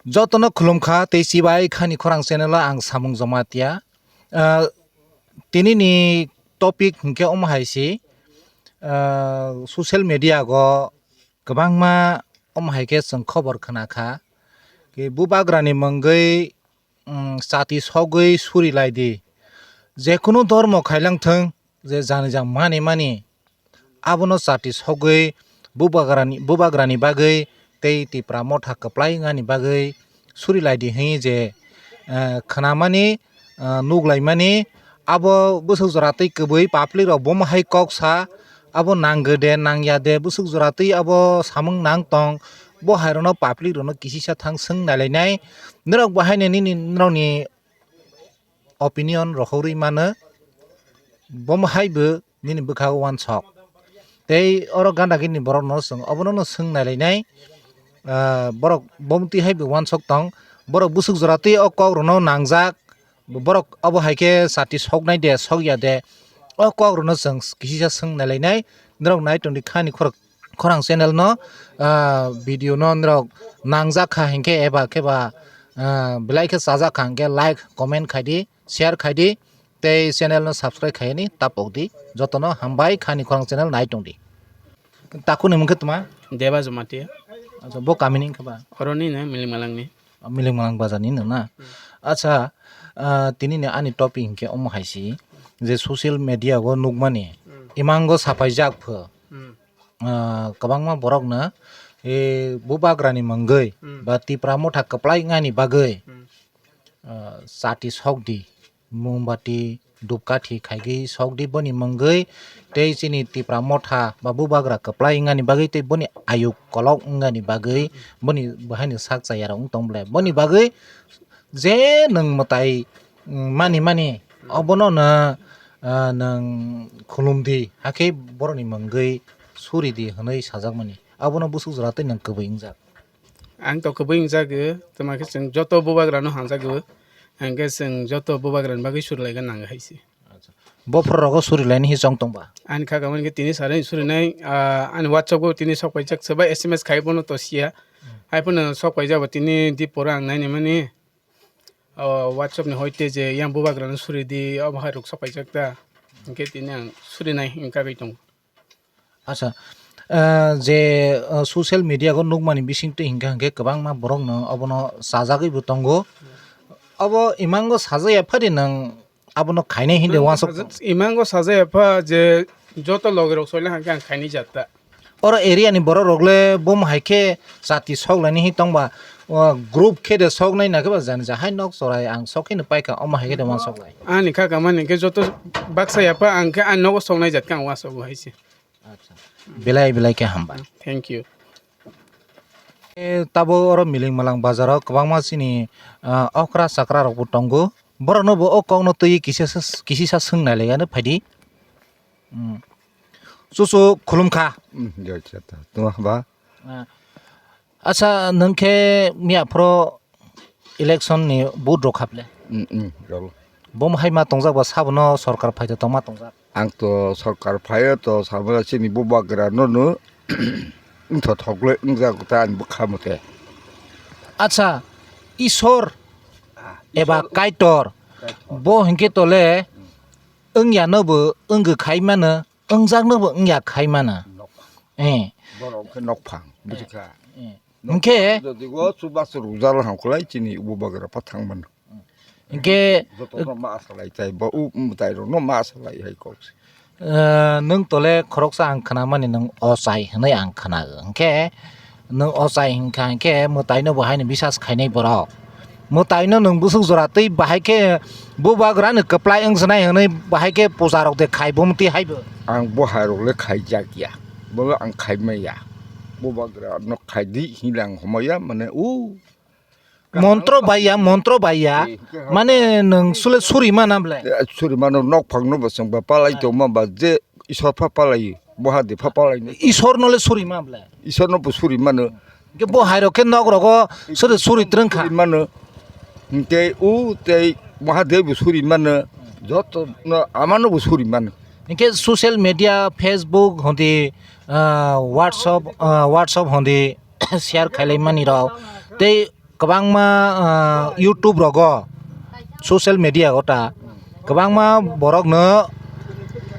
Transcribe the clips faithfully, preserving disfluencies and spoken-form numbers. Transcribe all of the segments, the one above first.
Jotono khulumkha tei chibai khani khorang channel o ang Samung Jamatia. Ah, tini ni topic hinkhe omo hai si, ah, social media go kwbangma omo hai khe chwng khobor khna kha. Ke bubagra ni mungwi, mm, chati sogwi suri lai di. Jekunu dormo khailang thung, je jani jang mani mani, abono chati sogwi bubagrani, bubagrani bagwi tei Tipra motha kwplai wngnani bagwi suri lai di hwnwi je, eh, khwnamani, eh, nuklaimani, abo bwswk jora tei kwbwi public rok bomo hai kok sa, abo nanggo de nangya de bwswk jora tei abo samung nang tong, bo hai rokno public rokno kisisa thang swng nailainai, norok bo haino nini norokni opinion rohorwi mano, bomo hai bo nini bwkha o uansok. Tei oro ganda gini borok no chwng obono no swng nailainai, ah, borok bomo twi hai bo uansok tong, borok bwswk jora twi o kok rokno nangjak, borok obo hai khe chati soknai de sokya de, o kok rokno chwng kisisa swng nailainai, norok nai tongdi khani khorok khorang channel no, ah, video no norok nangjak kha hinkhe eba khe ba, ah, belai khe chajak kha hinkhe like, comment khai di, share khai di, tei channel no subscribe khai ni tapok di. Jotono hambai khani khorang channel nai tong di. Takhuk ni mung khe tma? Deba Jamatia. Acha, bo kami ni wngkha ba? Oroni no Miling Malang ni. Miling Malang bazar ni no na? Hmm. Acha, ah, tini ni ani topic hinkhe omo hai si je social media o nukmani Hmm. imango sapai jak pho. Hmm. Ah, kwbangma borokno, eh, bubagrani mungwi Hmm. ba Tipra motha kwplai wngnani bagwi, Hmm. ah, chati sokdi, mombati, dhupkathi khaigwi sokdi boni mungwi, tei chini Tipra motha ba bubagra kwplai wngnani bagwi tei boni ayuk kolok wngnani bagwi boni bahaino sak chaya rok wng tong ble. Boni bagwi je nwng mwtai, mm, mani mani, obono no, ah, nwng khulum di, hakhe borokni mungwi suri di hwnwi sajakmani. Abono bwswk jora tei nwng kwbwi wngjak. Ang to kwbwi wngjak, tamo khe chwng joto bubagrano hamjak, hwnkhe chwng joto bubagrani bagwi suri laina nango hai se. Acha. Bophor rogo suri laini hi chong tong ba? Ani kha kamani khe tini sari surinai, ah, ani WhatsApp o tini sok paijak, sobai S M S khai bono to siya. Hmm. Hai phano sok paijak bo tini di pore ang naini mani. O WhatsApp ni hoite je yang bubagrano suri di, obo hai rok sok paijak ta. Hwnkhe tini ang surinai wngkha bai tongo. Acha, ah, je, ah, social media o nukmani bisingtwi hinkha hinkhe kwbangma borokno obono chajagwi bo tongo. Obo imango sajaya phari nwng abono khainai hindi wansuk. Imango sajaya pha je joto logi rok soila hwnkhe ang khainai jat ta. Oro area ni borok rok le bomo hai khe chati sok laini hi tong ba, o group khe de sok nai na khe ba jani ja hai nok chorai ang sok khe no paikha omo hai khe de wansuk lai. Ani kha kamani khe joto baksa ya pha ang khe ani nogo sok nai jat khe ang wansuk hai se. Acha. Belai belai khe hambai. Thank you. E, tabo oro Miling Malang bazar o kwbangma chini, ah, okra chakra rok bo tongo. Borok no bo o kok no twi kisa sa, kisa sa swng nai lai ano phai di. Hmm. Chuchu khulum kha. Hmm, jai chata. Tuma ba? Ah. Acha, nwng khe miya phoro election ni vote rok haple? Mm, mm, rolo. Bom hai ma tongjak ba sabono sorkar phaito tongma tongjak? Ang to sorkar phaio to sabono chini bubagra no no wngthothok le wngjak ta ani bwkha mate. Acha, Isor Ah, eba Isor Kaitor, Kaitor. Bo hinkhe tole wngya no bo wngwi khai mano, wngjak no bo wngya khai mano. Nokphang. Eh. Borok khe nokphang, eh, buji kha. Eh. Hinkhe jodi go chubachu rwjak hwnkhwlai chini bubagra pha thang mano. Hinkhe jotono ma salai tai bo u mwtai rokno ma salai hai kok se. Eh, nwng tole khoroksa ang khwnamani nwng ochai hwnwi ang khwnago. Hinkhe nwng ochai hinkha hinkhe mwtaino bo haino bisas khainai borok. Mwtaino nwng bwswk jora twi bahai khe bubagrano kwplai wng swnai hwnwi bahai khe puja rok de khai bumti haibo. Ang bo hai rok le khaijak ya. Bo ang khai maya. Bubagrano khai di hinwi ang homaya mane u Montro baiya, montro baiya. Eh, mane nwng sule suri mana ble? Eh, suri mano nokphang no bo chwng ba palai tongma ba je Isor pha palai, boha de pha palai no. Isor no le suri ma ble? Isor no bo suri mano. Ke bo hai rok khe nok rogo suri, suri trwng kha. Suri mano. Hinkhe u tei Mahadev bo suri mano. Joto no amano bo suri mano. Hinkhe social media, Facebook hondi, ah, WhatsApp, ah, WhatsApp hondi share khailai mani rok. Tei Kwbangma, ah, YouTube rogo, social media o ta kwbangma borokno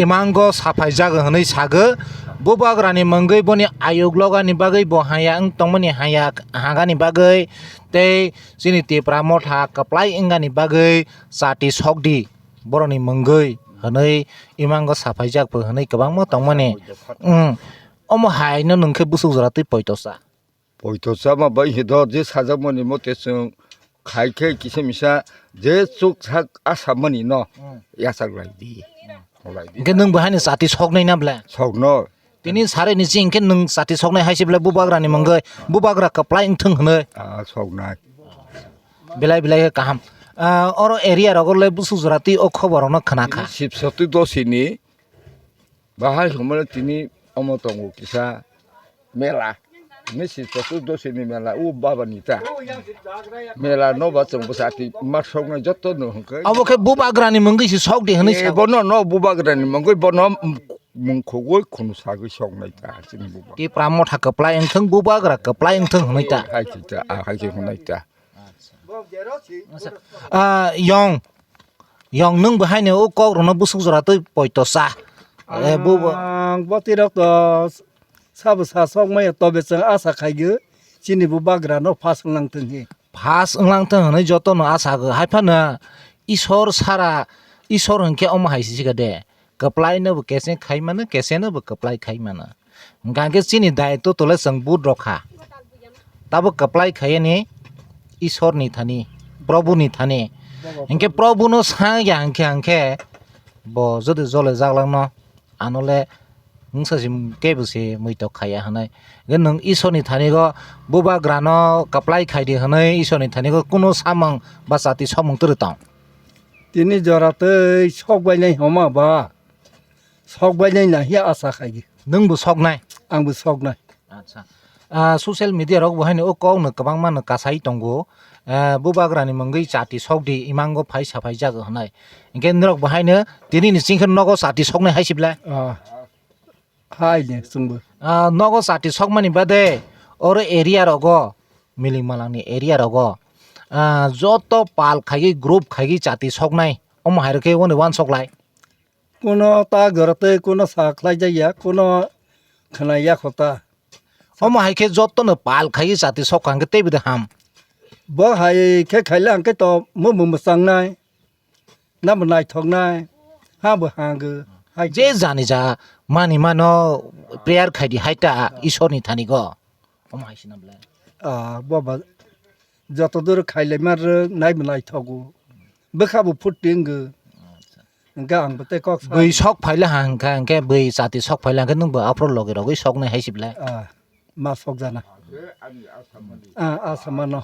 imango saphaijak hwnwi sagwi, bubagrani mungwi boni ayuk logani bagwi bo haya wng tongmani haya hangani bagwi tei chini Tipra motha kwplai wngani bagwi chati sokdi borokni mungwi hwnwi imango saphaijak bo hwnwi kwbangma tongmani. Mm. Omo haino nwng khe busuk jora twi poito cha. Poito chama bai hi do je sajakmani mote chwng khai khe kisa misa je chuk sak asamani no Hmm. yachak lai di. Lai di. Hwnkhe nwng bo haino chati soknai na ble? Sokno. Tini sari ni ching khe nwng chati soknai hai se ble bubagrani mungwi bubagra kwplai wngthung hwnwi. Ah, soknai. Belai belai khe kaham. Ah, oro area rogo le busuk jora twi o khobor no khna kha. Sip sotwi dosini Bahai hwnmano tini omo tongo kisa mela. Nisi Chaturdoshi ni mela, o baba ni ta. Mela no ba chwng bwsa ati ma soknai joto no hwnkhe. Abo khe bubagra ni mungwi se sok di hwnwi Eh, sa. Bono no bubagra ni mungwi bono mung khogwi khunu sagwi soknai ta chini bubagra. Tipra motha kwplai wngthung, bubagra kwplai wngthung hwnwi ta. Hai se ta, ah, hai se hwnwi ta. Ah, yong. Yong nwng bo haino o kok rwno busuk jora twi poito cha. Eh, bo bo. Ang bo tirok to sabo sa sok maya tobe chwng asa khaigwi chini bo bagra no phas wnglang thung hi. Phas wnglang thung hwnwi joto no asa go. Hai phano Isor sara, Isor hwnkhe omo hai si sikha de. Kwplai no bo kese khai mano, kese no bo kwplai khai mano. Hwnkhe chini daitw tole chwng but rokha. Tabuk kwplai khaiyani Ishorni thani, Probuni thani. Hwnkhe Probuno sa ya hwnkhe, hwnkhe bo jodi jole jaglangno anole wngsa si kebo se muitok khaiya hwnwi. Hwnkhe nwng Ishorni thanigo bubagrano kwplai khaidi hwnwi Ishorni thanigo kuno samung ba chati somung twrwi tong? Tini jora tei sok bainai homa ba? Sok bainai na hiya asa khaidi. Nwng bo soknai? Ang bo soknai. Acha. Ah, social media rok bo haino o kok no kwbangma no kasai tongo. Ah, bubagra ni mungwi chati sokdi, imango phai saphai jago hwnai. Hwnkhe norok bo haino tini ni chingkhe nogo chati soknai hai sibla? Ah, hai de chwngbo. Ah, nogo chati sokmani bade oro area rogo, Miling Malang ni area rogo, ah, joto pal khaigwi group khaigwi chati soknai. Omo hai rokhe wani wansok lai. Kuno ta goro tei kuno sa khlai jak ya, kuno khna ya kho ta. Omo hai khe joto no pal khai chati sok kha hwnkhe tei bwdwi ham. Bo hai khe khaila hwnkhe to mo bo mwchang nai, nabo naithok nai, ha bo hangw. Hai Je jani ja mani mano prayer khai di hai ta Ishwar ni thani go. Omo hai sina bwle. Ah, bo ba joto dur khailai ma rwk nai bo naithogo. Bwkha bo phut tinggo. Hwnkhe ang bo tei kok sa. Bwi sok phaila ha hwnkha, hwnkhe bwi chati sok phaila hwnkhe nwng bo aphuru logi rogwi soknai hai se belai. Ah, ma sok jana. Ah, ah, samano.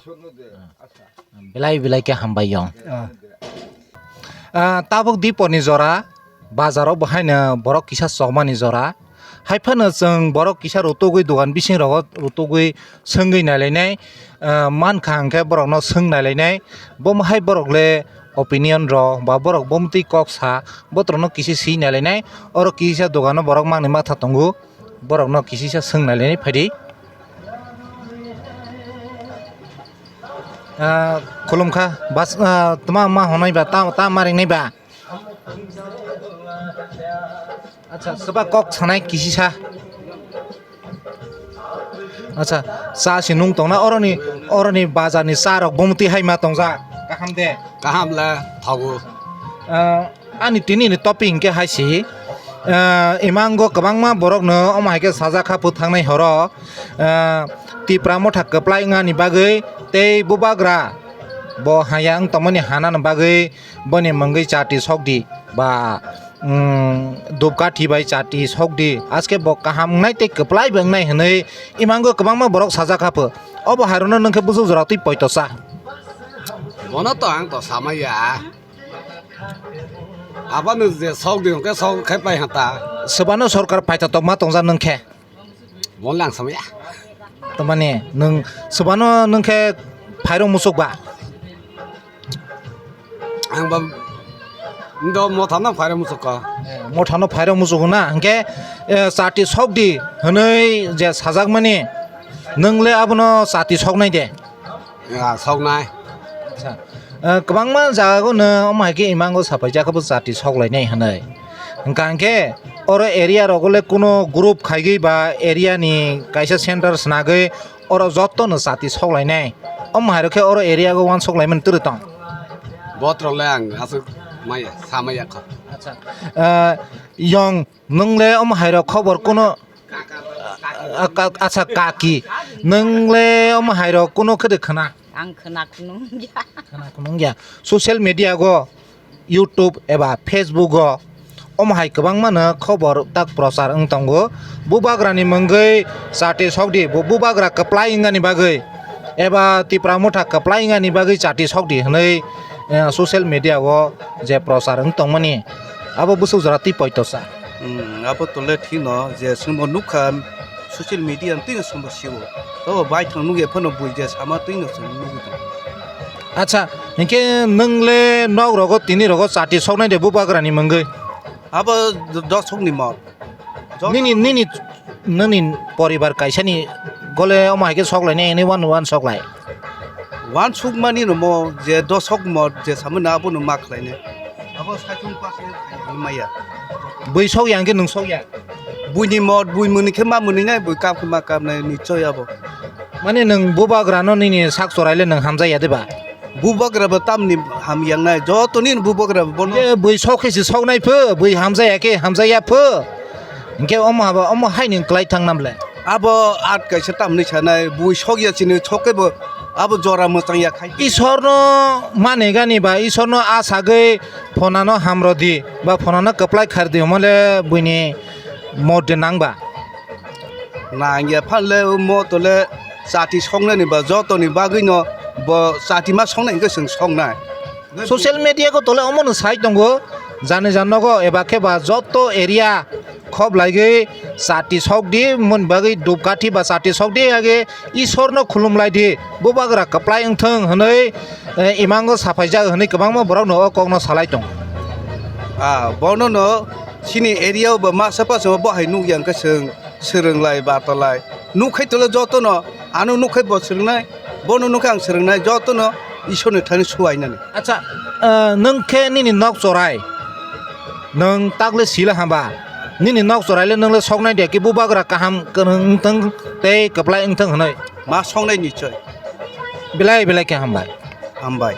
Belai belai khe hambai yong. Ah. Ah, tabuk dipor ni jora, bazar o bo haino borok kisa chokmani jora. Hai phano chwng borok kisa rutugwi dogan bising rogo rutugwi swngwi nailainai, ah, mankha hwnkhe borokno swng nailainai. Bomo hai borok le opinion rok ba borok bomtwi kok sa, botrokno kisi si nailainai. Oro kisa dogano borok mangni matha tongo, borokno kisisa swng nailainai phaidi. Ah, khulumkha, bas, ah, tma ma honai ba, ta, ta ma ringnai ba? Acha, swba kok sanai kisisa. Acha, cha si nung tongna oroni, oroni bazar ni cha rok bomtwi hai ma tongjak. Kaham de? Kaham le, thogo. Ah, ani tini ni topic hwnkhe hai si, ah, imango kwbangma borok no omo hai khe sajak kha phu thangnai horo, ah, Tipra motha kwplai wngani bagwi tei bubagra bo haya wng tongmani hana ni bagwi boni mungwi chati sokdi ba, mm, dupkathi bai chati sokdi, aske bo kaham wngnai tei kwplai bo wngnai hwnwi imango kwbangma borok sajak kha phu. Obo hai rokno nwng khe busuk jora twi poito cha. Bono to ang to samaya. Aboni je sok di hwnkhe sok khai pai ha ta. Swbano sorkar paithatok ma tongjak nwng khe? Bo lang samaya. Tamani nwng swbano nwng khe phairok muchuk ba? Ang ba ndo mothano phairok muchuk ko. Mothano phairok muchuk na hwnkhe, eh, chati sok di hwnwi je sajakmani nwng le abono chati soknai de? Ah, soknai. Acha. Eh, kwbangma jagao no omo hai khe imango sapaijak khe bo chati soklainai hinwi. Hwnkha hwnkhe oro area rogo le kuno group khaigwi ba area ni kaisa center snagwi oro joto no chati soklainai. Omo hai rok khe oro area o uansuk laimani twrwi tong. Botrok le ang aswk maya, sa maya kho. Acha. Eh, yong nwng le omo hai rok khobor kuno A-, a-, acha kaki, nwng le omo hai rok kuno khe de khna? Ang khna khunung ya. Khna khunung ya. Social media go, YouTube eba Facebook go, omo hai kwbangma no khobor tak prochar wng tongo. Bubagra ni mungwi chati sok di, bo bubagra kwplai wngani bagwi eba Tipra motha kwplai wngani bagwi chati sok di hwnwi, eh, social media o je prochar wng tongmani, abo bwswk jora twi poito sa. Hmm, abo tole thino je chwngbo nukha social media twi no chwngbo sio. To bai thang nukya phano bui je sama twi no chwng nugwi tongo. Acha, hinkhe nwng le nok rogo tini rogo chati soknai de bubagra ni mungwi? Abo do-, dosok ni mot. Nini, nini, nini poribar kaisa ni gole omo hai khe sok lainai, hinwi uan uan sok lai. Uansukmani no mo je dosok mot je samani abono ma khlainai. Abo saichung pas ni maya. Bui sok yang khe nwng sok ya. Buini mot, bui muni khe ma muni nai, bui kap khe ma kap nai, nichoi abo. Mane nwng bubagra no nini sak chorai le nwng hamjak ya de ba? Bubagra bo tamni ham yang nai, joto ni bubagra bo bono. Ye bui sok khe se sok nai pho, bui hamjak ya khe hamjak ya pho. Hinkhe omo haba, omo hai nwng klai thang nam le. Abo at kaisa tamni sanai, bui sok ya chini sok khe bo, abo jora mwchang ya khai. Isor no mane gani ba, Isor no a sagwi phonano hamrodi ba phonano kwplai khardi hwnmale buini mode nangba. Nangya phanle o moto le chati songnani ba jotoni bagwino bo chati ma songnai hwnkhe chwng songnai. Social media go tole omono sai tongo, jani jan nogo eba khe ba joto area khop laigwi chati sokdi, moni bagwi dupkathi ba chati sokdi age Isorno khulumlaidi, bubagra kwplai wngthung hwnwi, eh, imango saphaijak hwnwi kwbangma borokno o kokno salai tongo. Ah, bono no chini area o bo masa pasa bo hai nukya hwnkhe chwng swrwnglai, batalai. Nukkhai tole jotono, ano nukkhai bo swrwngnai, bono nukhe ang swrwngnai, jotono Isorni thani suainani. Acha, eh, nwng khe nini nok chorai, nwng takle sila hamba, nini nok choraile nwng le soknai de ki bubagra kaham kwrwng wngthung tei kwplai wngthung hwnwi. Ma songnai nichoi. Belai belai khe hambai. Hambai.